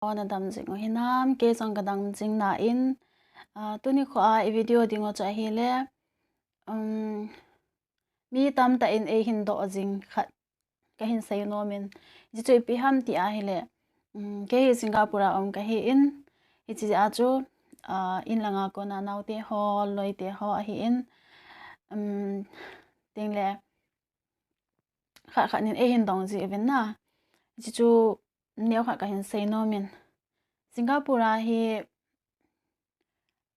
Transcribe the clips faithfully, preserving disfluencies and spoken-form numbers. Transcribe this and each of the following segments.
Ho nadam jing u hinam, kei jong kadam jing nai. Ah, tuni kho a i video ding u chu ahile, um, mi tamtah in eihin doh jing khat kahin sei nom in. Hichu ipi ham ti ahile, um, kei hi Singapore a um kahin, hiche a chu, ah, in langa kona naote ho, loite ho ahin, um, tin le, khat khat in eihin dong ji uvin na. Hichu neokhat kahin sei nom in. Singapore a hi,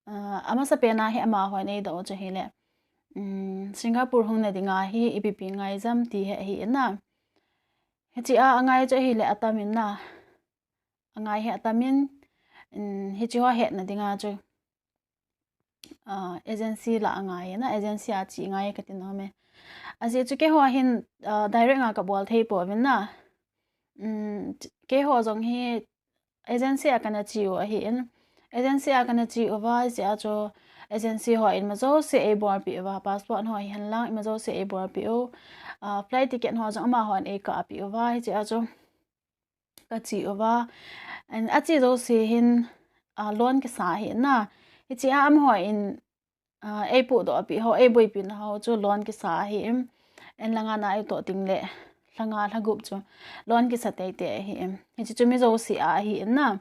ah, amasapen a hi amahon eidoh u chu ahile, um, Singapore hung na dinga hi ipi ipi ngai ham ti hi ahin na. Hiche a angai chu ahile atam in na. Angai hi atam in, um, hiche ho hetna dinga chu, ah, agency lah a ngai na, agency a che ngai kati nom e. Ajeh chu keiho hin, ah, direct nga kabol thei pouvin na. Um, keiho jong hi agency a kana che u ahin. Agency a kana che uva, hiche a chu agency hon ima jouse eibolpeh uva, passport ho hihen lang ima jouse eibolpeh u. Ah, flight ticket ho jong amahon eikahpeh uva, hiche a chu kache uva. And ache jouse hin, ah, loan kisa ahin na. Hiche a amahon, ah, eipudoh peh ho, eiboipi na ho chu loan kisa ahin. And langa na eitoh ding le, lha nga lha gup chu loan kisa teitei ahin. Hiche chu mi jouse a ahin na.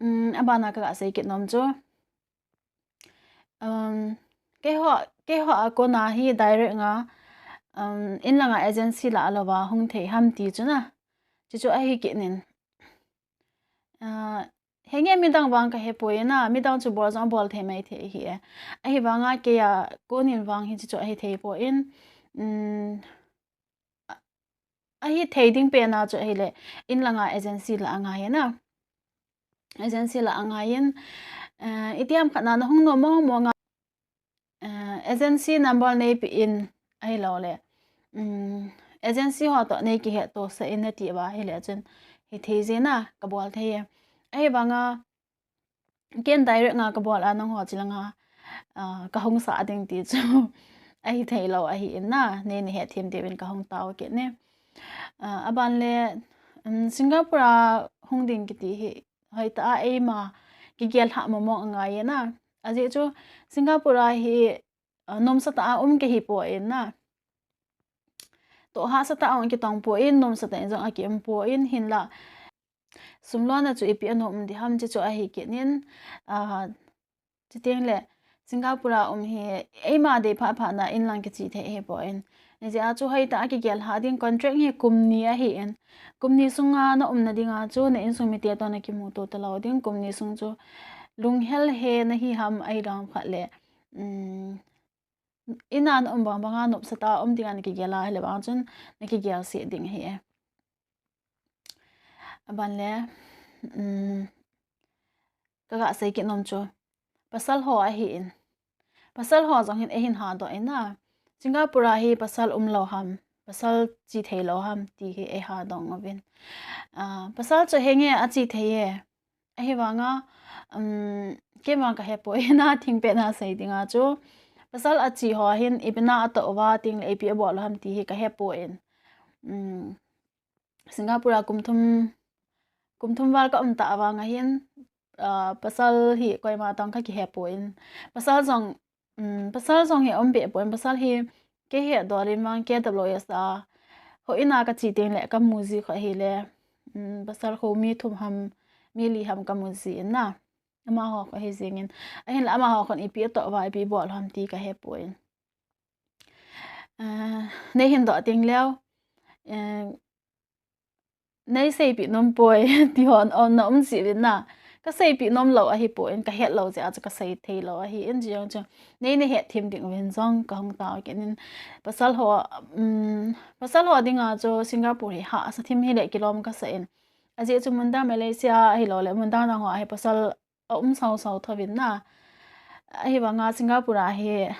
Um, abana kaga sei kit nom chu, um, keiho, keiho a kona hi direct nga, um, in langa agency lah a louva hung thei ham ti chu na. Chuchu ahi kit in. Ah, henge midang vang kahepoi na, midang chu bol jong abol thei mai thei ahi e. Ahivanga kei a konin vang hichu chu ahi thei poi. Um, a, ahi thei ding pen a chu ahile, in langa agency lah a ngai na. Agency lah a ngai in, eh, itiham khat na nahung nom mong mong a, eh, agency number neipeh in ahilou le, um, agency ho toh neikihetto sah in nati uva ahile chun hithei jin na kabol thei e. Ahivanga ken direct nga kabol a nangho che langa, ah, kahung sah ding ti chu ahi thei lou ahin na, nei nahet them diuvin kahung tao kit e. Ah, aban le, um, Singapore a hung ding kiti hi hoitah a eima kigel hah mong mong angai e na. Ajeh chu Singapore a hi, ah, nomsa tah a um kahi poi na. Toh hahsa tah a jong kitong poi, nomsa tah in jong akium poi, hinla sum lona chu ipi a nom um ding ham, chuchu ahi kit in, ah, chuteng le Singapore a um hi eima dei phat phat na in lang kiche thei ahipoi. Hijeh a chu hoitah a kigel hah ding, contract hi kum ni ahin. Kum ni sunga na umna dinga chu na insung mite toh na kimuto talou ding, kum ni sung chu lunghel he nahi ham ahilou khat le, um, in a na um bang banga nomsa tah a um dinga na kigel a ahile vang chun na kigel seh ding ahi e. Aban le, um, kaga sei kit nom chu, pasal ho ahin. Pasal ho jong hin eihin hadoh in na. Singapore a hi pasal umlou ham, pasal che theilou ham ti hi eihadoh uvin. Ah, pasal chu henge ache thei e. Ahivanga, um, keima kahepoi na, thingpet na sei dinga chu, pasal ache ho hin ipi na atoh uva, tin le ipi abol u ham ti hi kahepoi. Um, Singapore a kum thum, kum thum val ka um ta vanga hin, ah, pasal hi koima toh kakihepoi. Pasal jong, um, pasal jong hi um behpoi, pasal hi kei hedoh in vang kei tablo asa. Houin a kache teng le kamu ji kho ahile, um, pasal kho mi thum ham, mi li ham kamu ji in na. Amaho kho ahi jeng in. Ahinla amaho khon ipi atoh uva, ipi bol u ham ti kahepoi. Ah, neihin doh teng leu, eh, neiseipeh nom poi, ti hon, oh, na um ji uvin na. Kaseipeh nom lou ahipoi, kahet lou jeh a chu kasei theilou ahin, jong chu. Nei nahet them ding uvin jong kahung tao kit in. Pasal ho, um, pasal ho dinga chu Singapore hi hahsa them hile kilom kasah in. Ajeh chu mundang Malaysia ahilou le mundang dang ho a hi pasal aum sao sao thouvin na. Ahivanga Singapore a hi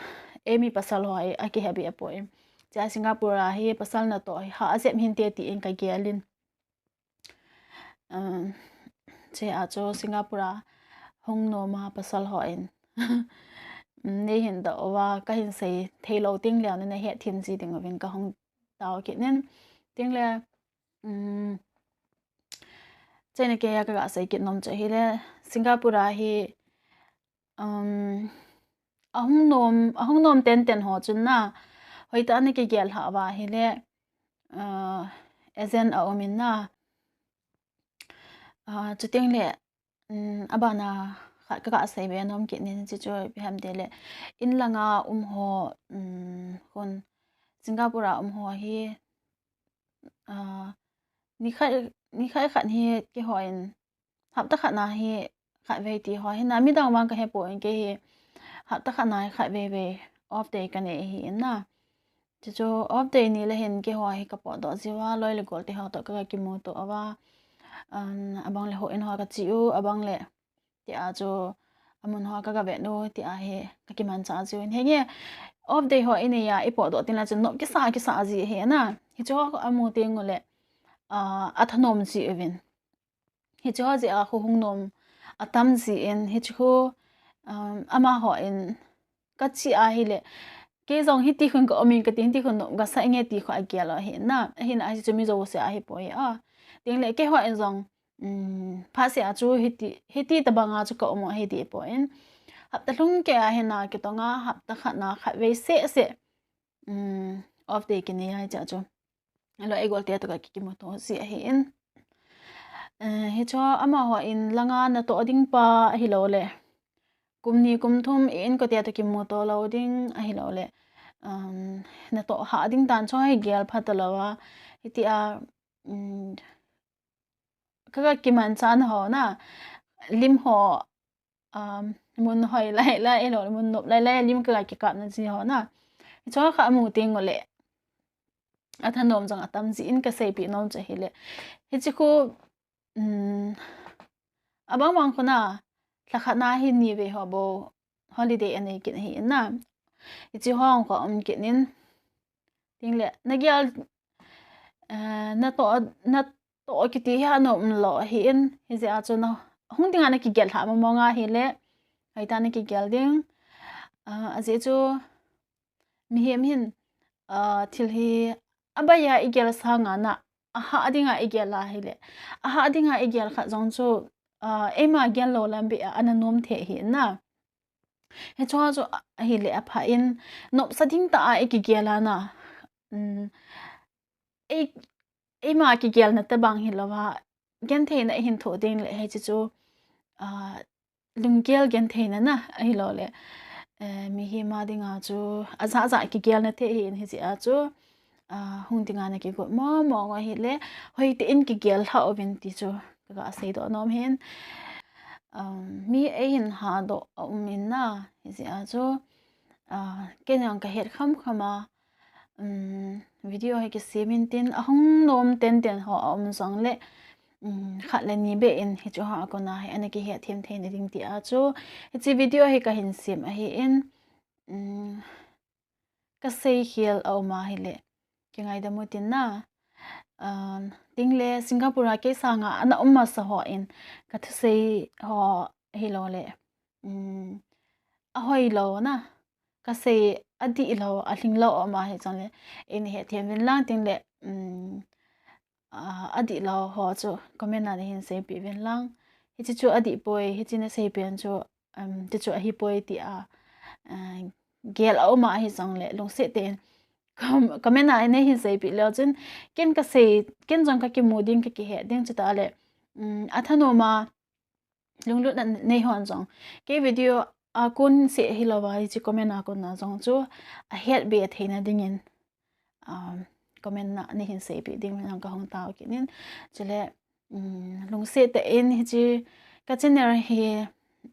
eimi pasal ho hi akihe behpoi. Chua Singapore a hi pasal natoh hi hah ajep hinte tin kagel in. Um, chua chu Singapore a hung nom a pasal hon, um, neihin doh uva kahin sei theilou teng leu na nahet them ji ding uvin kahung tao kit in. Teng le, um, China kei a kaga sei kit nom chu ahile, Singapore a hi, um, ahung nom, ahung nom tenten ho chun na, hoitah a ana kigel lhah uva ahile, uh, agent aum in na. Uh, chuteng le, um, abana khat kaga sei be nom kit nin, chuchu ipi ham tile, in langa um ho, um, khun Singapore a um ho hi, uh, ni khat, ni khat khat hi keiho in, hapta khat na hi khatvei ti ho hi na, midang vang kahepoi, kei hi hapta khat na hi khatvei vei off day kanei ahi in na. Chuchu off day ni le hin keiho hi kapotdoh jiuva, loi le gol te ho toh kaga kimuto uva, um, abang le houin ho kache u, abang le tia chu amun ho kaga vet u, tia hi kakimanchah jiu in. Henge, off day ho inei a ipotdoh tengle chun nop kisa kisa ji ahi na. Hichu ho amu teng ule, uh, athanom ji uvin. Hichu ho jeh a khu hung nom atam ji in, hichu khu, um, amaho in kache ahile, kei jong hiti khun ka um in kati, hiti khun nop kasa inge ti khu agel u ahi na. Ahin ahi chu mi jouse ahipoi a. Tengle keiho in jong, um, phatseh a chu hiti, hiti tobang a chu ka um u ahi ti poi. Hapta lhung kei a hin a kitong a, hapta khat na khatvei seh seh, um, off day kinei a hiche chu loi le gol te toh kaga kimuto ji ahi in. Uh, hichu amaho in langa natoh ding pa ahiloule, kum ni kum thum i inkote toh kimuto lou ding ahiloule, um, natoh hah ding dan chu hi gel pha talou a, hitia, um, kaga kimanchah na ho na, lim ho, um, mun hoi lai lai, ahilou le mun nop lai lai a lim kaga kikapna ji ho na, hichu kha amu teng ule athanom jong atam ji in, kaseipeh nom chu ahile, hiche khu, um, abang bang khu na, lha khat na hi ni vei ho bou holiday anei kit ahi in na. Hiche ho khu aum kit in, tengle nagel, uh, natoh, natoh kiti hi anom lou ahi in, hijeh a chu na hung dinga nakigel lhah mong mong ahile, hoitah a nakigel ding. Uh, ajeh chu mihem hin, uh, thil hi abaiya igel sanga na, ahah dinga igel ahile, ahah dinga igel khat jong chu, uh, eima gel lou lam beh a ana nom thei ahi na. Hichu chu ahile apha in, nopsa ding tah a ikigel a na, um, ei, eima kigelna tobang hilouva, gentheina ihin thoh tengle hiche chu, uh, lunggel gentheina na, ahiloule, eh, mihem a dinga chu ajat jat kigelna thei ahi in, hijeh a chu, uh, hung dinga nakigot mong mong u ahile, hoitah in kigel lhah uvin ti chu kaga seidoh nom ahin. Um, mi eihin hadoh aum in na, hijeh a chu, uh, kei jong kahet kham kham a, um, video hi kisem in tin, ahung nom tenten ho aum jongle, um, khat le ni beh in hichu ho a kona hi ana kihet them thei na ding tia chu hiche video hi kahin sem ahi in, um, kasei khel aum ahile kingaidam u tin na. Um, tengle Singapore a kei sanga ana um masa ho in kathusei ho ahiloule, um, ahoilou na, kasei adih lou, alhing lou aum ahi jongle, eihin hethem uvin lang, tengle, um, uh, adih lou ho chu comment a nahin seipeh uvin lang. Hiche chu adih poi, hiche nasei pen chu, um, chuchu ahipoi tia, uh, gel aum ahi jongle lungset tah in com-, comment a neihin seipeh leu chun, ken kasei, ken jong kakimu ding, kakihet ding, chutah le, um, athanom a lunglutna nei hon jong, kei video a kon seh hilouva, hiche comment a kona jong chu ahet be theina dingin, um, comment a neihin seipeh ding jong kahung tao kit in. Chule, um, lungset tah in hiche ka channel hi,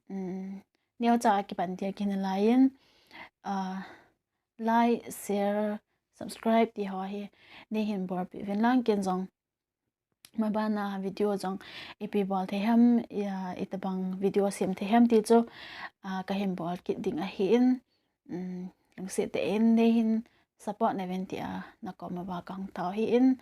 um, neocha kipan tia kina lai in, uh, like, share, subscribe ti ho hi neihin bolpeh uvin lang, ken jong mabana video jong ipi bol thei ham, itobang video sem thei ham ti chu, uh, kahin bol kit ding ahi in, um, lungset tah in neihin support na uvin tia nakoma kahung tao ahi in,